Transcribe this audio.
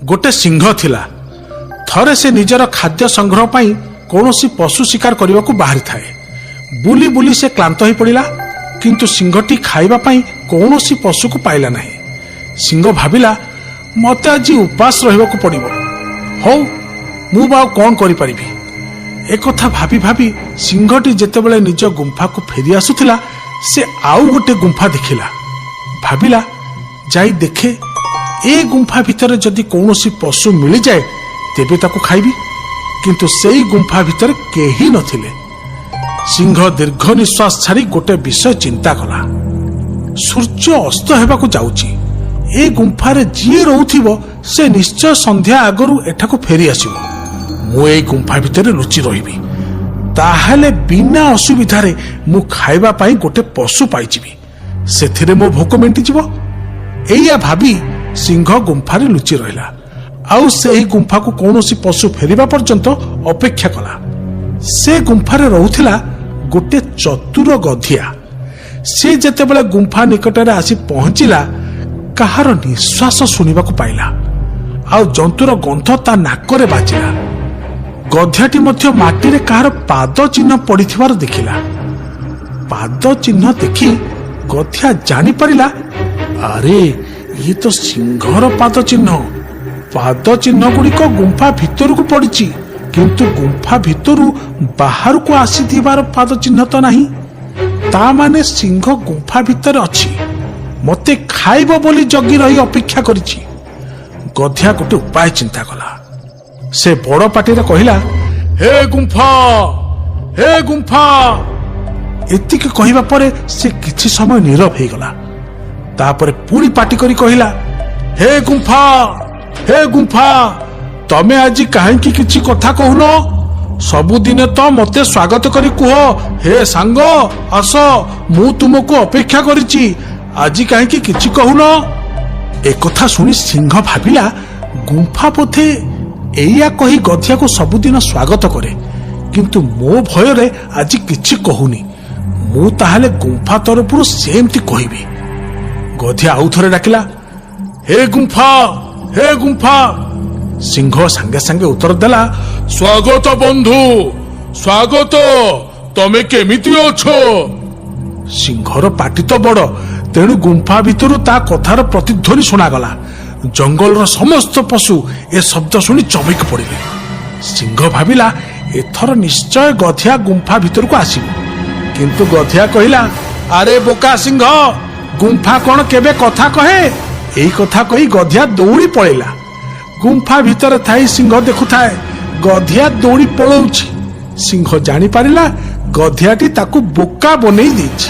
ଗୋଟେ ସିଂହ ଥିଲା। ଥରେ ସେ ନିଜର ଖାଦ୍ୟ ସଂଗ୍ରହ ପାଇଁ କୌଣସି ପଶୁ ଶିକାର କରିବାକୁ ବାହାରିଥାଏ। ବୁଲି ବୁଲି ସେ କ୍ଳାନ୍ତ ହୋଇ ପଡ଼ିଲା, କିନ୍ତୁ ସିଂହଟି ଖାଇବା ପାଇଁ କୌଣସି ପଶୁକୁ ପାଇଲା ନାହିଁ। ସିଂହ ଭାବିଲା, ମତେ ଆଜି ଉପାସ ରହିବାକୁ ପଡ଼ିବ। ହଉ, ମୁଁ ବା ଆଉ କ'ଣ କରିପାରିବି? ଏକଥା ଭାବି ଭାବି ସିଂହଟି ଯେତେବେଳେ ନିଜ ଗୁମ୍ଫାକୁ ଫେରି ଆସୁଥିଲା, ସେ ଆଉ ଗୋଟେ ଗୁମ୍ଫା ଦେଖିଲା। ଭାବିଲା, ଯାଇ ଦେଖେ, ଏ ଗୁମ୍ଫା ଭିତରେ ଯଦି କୌଣସି ପଶୁ ମିଳିଯାଏ ତେବେ ତାକୁ ଖାଇବି। କିନ୍ତୁ ସେଇ ଗୁମ୍ଫା ଭିତରେ କେହି ନଥିଲେ। ସିଂହ ଦୀର୍ଘ ନିଶ୍ୱାସ ଛାଡ଼ି ଗୋଟେ ବିଷୟ ଚିନ୍ତା କଲା। ସୂର୍ଯ୍ୟ ଅସ୍ତ ହେବାକୁ ଯାଉଛି। ଏ ଗୁମ୍ଫାରେ ଯିଏ ରହୁଥିବ, ସେ ନିଶ୍ଚୟ ସନ୍ଧ୍ୟା ଆଗରୁ ଏଠାକୁ ଫେରି ଆସିବ। ମୁଁ ଏଇ ଗୁମ୍ଫା ଭିତରେ ଲୁଚି ରହିବି, ତାହେଲେ ବିନା ଅସୁବିଧାରେ ମୁଁ ଖାଇବା ପାଇଁ ଗୋଟେ ପଶୁ ପାଇଯିବି। ସେଥିରେ ମୋ ଭୋକ ମେଣ୍ଟିଯିବ। ଏଇଆ ଭାବି ସିଂହ ଗୁମ୍ଫାରେ ଲୁଚି ରହିଲା ଆଉ ସେହି ଗୁମ୍ଫାକୁ କୌଣସି ପଶୁ ଫେରିବା ପର୍ଯ୍ୟନ୍ତ ଅପେକ୍ଷା କଲା। ସେ ଗୁମ୍ଫାରେ ରହୁଥିଲା ଗୋଟେ ଚତୁର ଗଧିଆ। ସେ ଯେତେବେଳେ ଗୁମ୍ଫା ନିକଟରେ ଆସି ପହଞ୍ଚିଲା, କାହାର ନିଶ୍ୱାସ ଶୁଣିବାକୁ ପାଇଲା ଆଉ ଜନ୍ତୁର ଗନ୍ଧ ତା ନାକରେ ବାଜିଲା। ଗଧିଆଟି ମଧ୍ୟ ମାଟିରେ କାହାର ପାଦ ଚିହ୍ନ ପଡ଼ିଥିବାର ଦେଖିଲା। ପାଦ ଚିହ୍ନ ଦେଖି ଗଧିଆ ଜାଣିପାରିଲା, ଆରେ, ଇଏ ତ ସିଂହର ପାଦ ଚିହ୍ନ। ପାଦ ଚିହ୍ନ ଗୁଡ଼ିକ ଗୁମ୍ଫା ଭିତରକୁ ପଡ଼ିଛି, କିନ୍ତୁ ଗୁମ୍ଫା ଭିତରୁ ବାହାରକୁ ଆସିଥିବାର ପାଦ ଚିହ୍ନ ତ ନାହିଁ। ତା ମାନେ ସିଂହ ଗୁମ୍ଫା ଭିତରେ ଅଛି, ମତେ ଖାଇବ ବୋଲି ଜଗି ରହି ଅପେକ୍ଷା କରିଛି। ଗଧିଆ ଗୋଟେ ଉପାୟ ଚିନ୍ତା କଲା। ସେ ବଡ଼ ପାଟିରେ କହିଲା, "ହେ ଗୁମ୍ଫା, ହେ ଗୁମ୍ଫା!" ଏତିକି କହିବା ପରେ ସେ କିଛି ସମୟ ନୀରବ ହେଇଗଲା। ତାପରେ ପୁଣି ପାଟି କରି କହିଲା, "ହେ ଗୁମ୍ଫା, ହେ ଗୁମ୍ଫା, ତମେ ଆଜି କାହିଁକି କିଛି କଥା କହୁନ? ସବୁଦିନ ତ ମତେ ସ୍ୱାଗତ କରି କୁହ, 'ହେ ସାଙ୍ଗ, ଆସ, ମୁଁ ତୁମକୁ ଅପେକ୍ଷା କରିଛି।' ଆଜି କାହିଁକି କିଛି କହୁନ?" ଏକଥା ଶୁଣି ସିଂହ ଭାବିଲା, ଗୁମ୍ଫା ବୋଧେ ଏଇଆ କହି ଗଧିଆକୁ ସବୁଦିନ ସ୍ୱାଗତ କରେ, କିନ୍ତୁ ମୋ ଭୟରେ ଆଜି କିଛି କହୁନି। ମୁଁ ତାହେଲେ ଗୁମ୍ଫା ତରଫରୁ ସେମିତି କହିବି। ଗଧିଆ ଆଉ ଥରେ ଡାକିଲା, "ହେ ଗୁମ୍ଫା, ହେ ଗୁମ୍ଫା!" ସିଂହ ସାଙ୍ଗେ ସାଙ୍ଗେ ଉତ୍ତର ଦେଲା, "ସ୍ୱାଗତ ବନ୍ଧୁ, ସ୍ୱାଗତ। ତମେ କେମିତି ଅଛ?" ସିଂହର ପାଟି ତ ବଡ, ତେଣୁ ଗୁମ୍ଫା ଭିତରୁ ତା କଥାର ପ୍ରତିଧ୍ୱନି ଶୁଣାଗଲା। ଜଙ୍ଗଲର ସମସ୍ତ ପଶୁ ଏ ଶବ୍ଦ ଶୁଣି ଚମକି ପଡ଼ିଲେ। ସିଂହ ଭାବିଲା, ଏଥର ନିଶ୍ଚୟ ଗଧିଆ ଗୁମ୍ଫା ଭିତରକୁ ଆସିବ। କିନ୍ତୁ ଗଧିଆ କହିଲା, "ଆରେ ବୋକା ସିଂହ, ଗୁମ୍ଫା କଣ କେବେ କଥା କହେ?" ଏଇ କଥା କହି ଗଧିଆ ଦୌଡ଼ି ପଳେଇଲା। ଗୁମ୍ଫା ଭିତରେ ଥାଇ ସିଂହ ଦେଖୁଥାଏ, ଗଧିଆ ଦୌଡ଼ି ପଳଉଛି। ସିଂହ ଜାଣିପାରିଲା, ଗଧିଆଟି ତାକୁ ବୋକା ବନେଇ ଦେଇଛି।